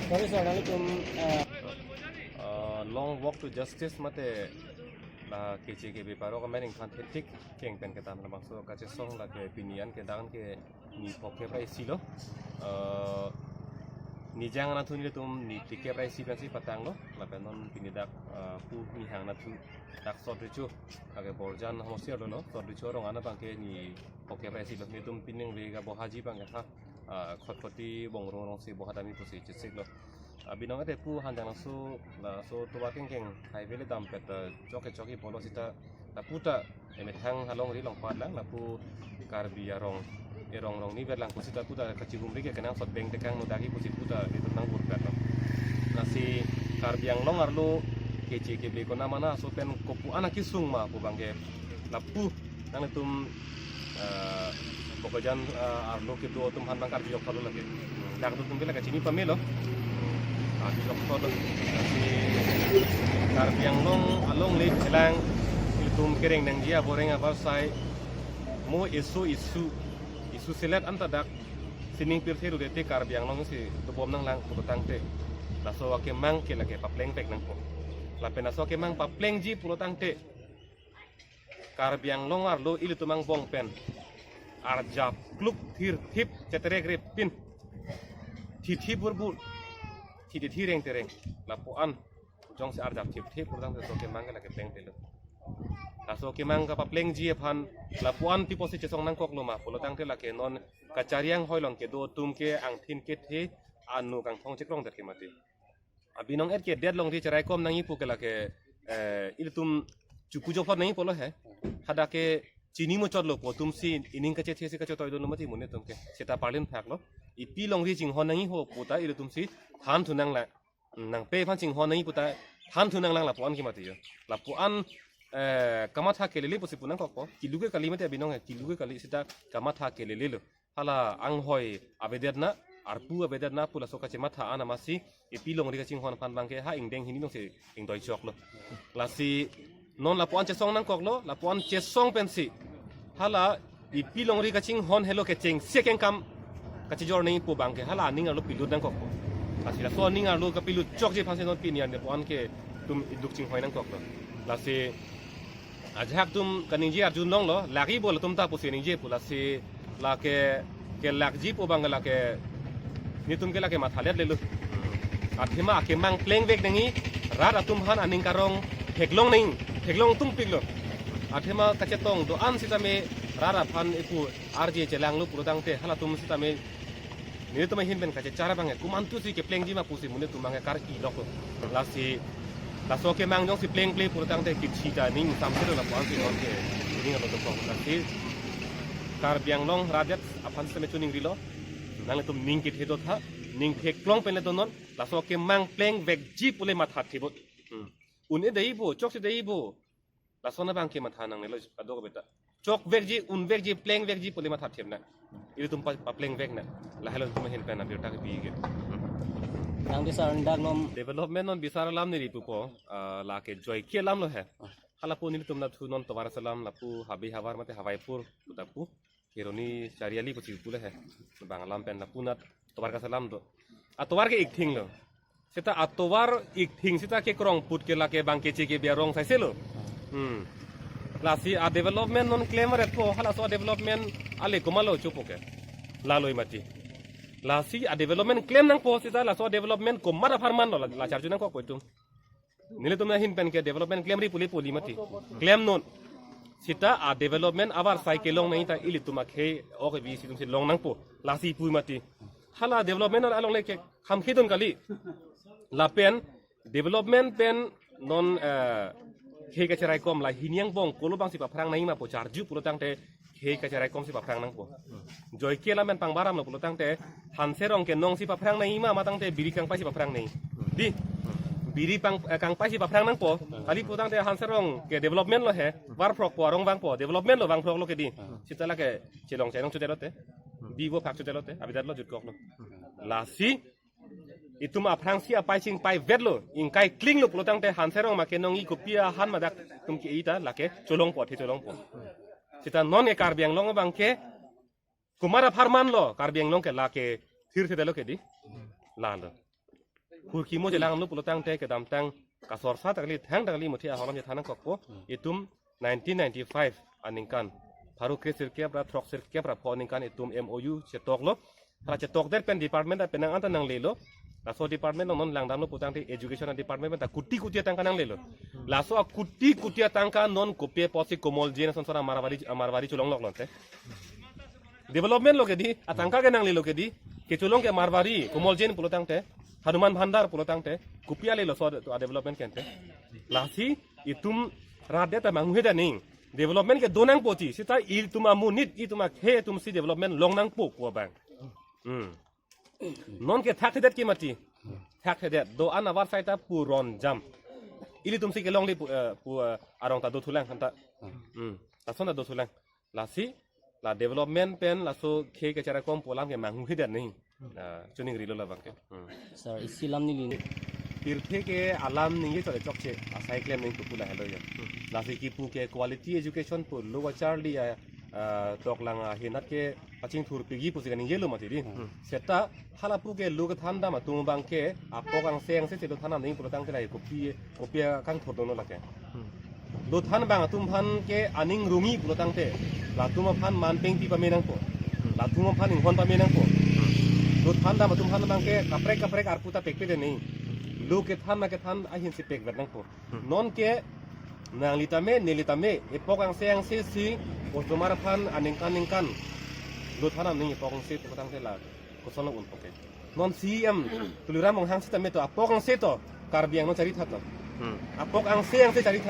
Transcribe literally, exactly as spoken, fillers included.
Sorry, sir, nanglitum, uh, Uh, long walk to justice mate la K J K B parok amen ingthan thetik keng pen kedam labangso kachesong lake pini an kedang ke ni phokep ra isi lo. Uh, ni jang anatthu nelitum ni phlikep ra isi pensi patanglo. Lapen non pini dak, uh, pu ni hang anatthu dak sot recho. Lake Borjan homosti arlo lo, sot recho arong an abangke ni phokep ra isi lo. Nelitum pining vega bohaji abangke ha, uh, Khatkhati Bongrung arongsi bohadam-i pusi chesik lo. Abinong ate pu hanjang laso, laso tovar kengkeng highway le dampet, eh, chok ke chok-i polo sita lapu ta emethang halongri along pat lang lapu Karbi arong erong rong ni ber lang pu sita pu ta kachihumri ke kenangsot beng tekang no dagi pusi pu ta nelitum nang burkat lo. Lasi Karbi Anglong arlo K J K B konamana aso pen kopu an akesung ma pu abangke lapu nanglitum, eh, Bokajan, eh, arlo kedo atum aphan abang karjulok thalo lake. Dak atum ke lake chini pamelo. Karjulok thalo. Lasi Karbi Anglong alongle chelang ilitum kereng nangji aboreng abarsai mo eso isu, isu selet anta dak sining pirthe rurete Karbi Anglong si dobom nanglang pulo tangte, laso akemang ke lake papleng pek nangpo. Lapen laso akemang paplengji pulo tangte Karbi Anglong arlo ilitum angbong pen arjap kluk thirthip cheterek repin, thithi burbur, thithi reng tereng, lapu an jongsi arjap thipthip pulo tangte laso akemang ke lake plengplelo. Laso akemang kapaplengji aphan lapu an pi pusi chesong nangkoklo ma pulo tangte lake non kachari anghoi along kedo atum ke angthin kethe anu kangthong chekrong det ke mati. Abinong et ke det longri cheraikom nangji pu ke lake, eh, ilitum chuku jophot nangji pulo he. Hadak ke chini muchotlo pu atum si ining kachethe si kachetoidunlo mati monit atum ke. Seta parlin phaklo. Ipi longri chinghon nangji ho pu ta ilitum si than thu nanglang. Nangpei aphan chinghon nangji pu ta than thu nanglang lapu an ke mati jo. Lapu an, eh, kamatha kelele pusi pu nangkokpo. Kilu ke kali mati abinong he. Kilu ke kali seta kamatha kelelelo. Hala anghoi avedet na, arpu avedet na pu laso kachematha an amatsi ipi longri kachinghon aphan abangke ha ingdeng hini alongsi ingdoi choklo. Lasi non lapu an chesong nangkoklo, lapu an chesong pensi hala ipi longri kachinghon helo kechengsi kengkam kachijor nangji pu abangke hala aning arlo pilut nangkokpo. Lasi laso aning arlo kapilut chokji aphansi non pini an lapu an ke tum iduk chinghoi nangkoklo. Lasi ajahak atum kaningje arjulonglo, lagi bo latum ta pusi ningje pu lasi lake kelakji pu abang lake nelitum ke lake mathalet lelo. Athema akemang plengvek nangji, rat atum aphan aning karong theklong nangji, theklong tungpiklo. Athema kachetong do-an sitame rat aphan ipu arje chelanglo pulo tangte halatum sitame nelitum ahin pen kachechar abang komantusi keplengji ma pusi monit atum abang kar-iloklo. Lasi laso akemang jongsi plengple pulo tangte kithi ta ning samselo lapu ansi non ke ning alo dokok. Lasi Karbi Anglong rat det aphan sitame chuningrilo. Nanglitum ning kethe dotha, ning theklong pen le donon, laso akemang plengvekji pule matha thibot. Hmm. Un-e dei bo, chokche dei bo. Lason abang ke matha nangnelo kadokave ta. Chokvekji, unvekji, plengvekji pule matha thip nang. Ilitum pa, paplengvek nang. Lahelo tum ahin pen abirta kepi ke. Nang bisar dak nom. Development non bisar alam neli pupo, ah, lake joike alam lo he. Halapu nelitum nathu non tovar alam lapu habe havar mate hawaipur puta pu. Kheroni Chariali pusi pule he. Bang alam pen lapunat tovar kaselam do. Atovar ke ikthing lo. Seta atovar ikthing seta kekrong put ke lake bang K J K B arong saiselo. Hmm. Lasi a development non klem aret po, halaso a development ale komatlo chopo ke. Laloi mati. Lasi a development klem nangpo seta laso a development komat apharman lo la, la charju nangkokpo itum. Nelitum ahin pen ke development klemri pule puli mati. Klemnon. Seta a development avarsai kelong nangji ta ilitum akhei ok V C atum si long nangpo. Lasi pu mati. Hala development alongle ke kham khidun kali. Lapen development pen non, eh, khei kacheraikom la hini angbong kolo bangsi paphrang nangji ma pu charju pulo tangte khei kacheraikomsi paphrang nangpo. Joike alam pen pangbaramlo pulo tangte hanserong kenongsi paphrang nangji ma, ma tangte biri kangpaisi paphrang nangji. Di, biri pang, eh, kangpaisi paphrang nangpo. Kali pulo tangte hanserong ke development lo he, varphrokpo, arong vangpo, development lo, vangphroklo ke di. Seta lake chelong chenong chotelo te. Bi vo phak chotelo te, abidat lo jutkoklo. Lasi itum aphrangsi apai chingpaivetlo, ingkai klinglo pulo tangte hanserong ma kenongji kopi ahan ma dak tum ke-i ta lake cholongpo, athe cholongpo. Seta non ke Karbi Anglong abang ke komat apharman lo, Karbi Anglong ke lake thirthedetlo ke di. Lalo. Hurkimo chelang nu pulo tangte kedamtang kasor sa takli thang takli muthi ahormu chethan nangkokpo. Itum nineteen ninety-five aningkan pharo kre sirkep ra throk sirkep ra pho aningkan itum M O U chetoklo. Hala chetokdet pen department ta penang anta nanglelo. Laso department along non langdamlo putangte education department pen ta kuti kuti atangka nanglelo. Laso akuti kuti atangka non kopi apotsi Komol Jain ason sora Marwari, Marwari cholonglok lonte. Development lo ke di, atangka ke nanglelo ke di, kecholong ke Marwari, Komol Jain pulo tangte, Hanuman Bhandar pulo tangte, kopi alelo so a development kente. Lasi itum rat det ta manghuhe da ning. Development ke do nangpo ti, seta itum amonit, itum akhei atumsi development long nangpo ko abang. Hmm. Non ke thakthedet ke mati. Thakthedet. Do-an avar sai ta pu ronjam. Ilitumsi kelongle pu, eh, pu, eh, arong ta dothulang anta. Hmm. Lason ta dothulang. Lasi, la development pen, laso khei kacherakom pu alam ke manghuhe da ning. Ah, chuning rilo labang ke. Hmm. Sir, isi alam neli. Pirthe ke alam ningje chole chokche, asai klem ning tupu lahelo ya. Lasi kipu ke quality education pu lo kacharli ya, ah, toklang ahinat ke pachingthur pigi pusi kaningjelo mati di. Seta hala pu ke lo kethan dam atum abang ke apok angse angse si lo than dam ning pulo tangte lahai kopi kopi akangthur dono lake. Lo than abang atum aphan ke aning rungi pulo tangte, latum aphan man pengpi pame nangpo. Latum aphan inghon pame nangpo. Lo than dam atum aphan abang ke kaprek kaprek arpu ta pekpe de ning. Lo kethan na kethan ahin si pekvet nangpo. Non ke nangli tame, neli tame, epok angse angse si customer aphan aningkan ningkan lo than dam ning epok angse pulo tangte la kosonlo un poke. Non C E M Tuliram Ronghang sitame to apok angse to Karbi Anglong charitha to. Hmm. Apok angse angse charitha.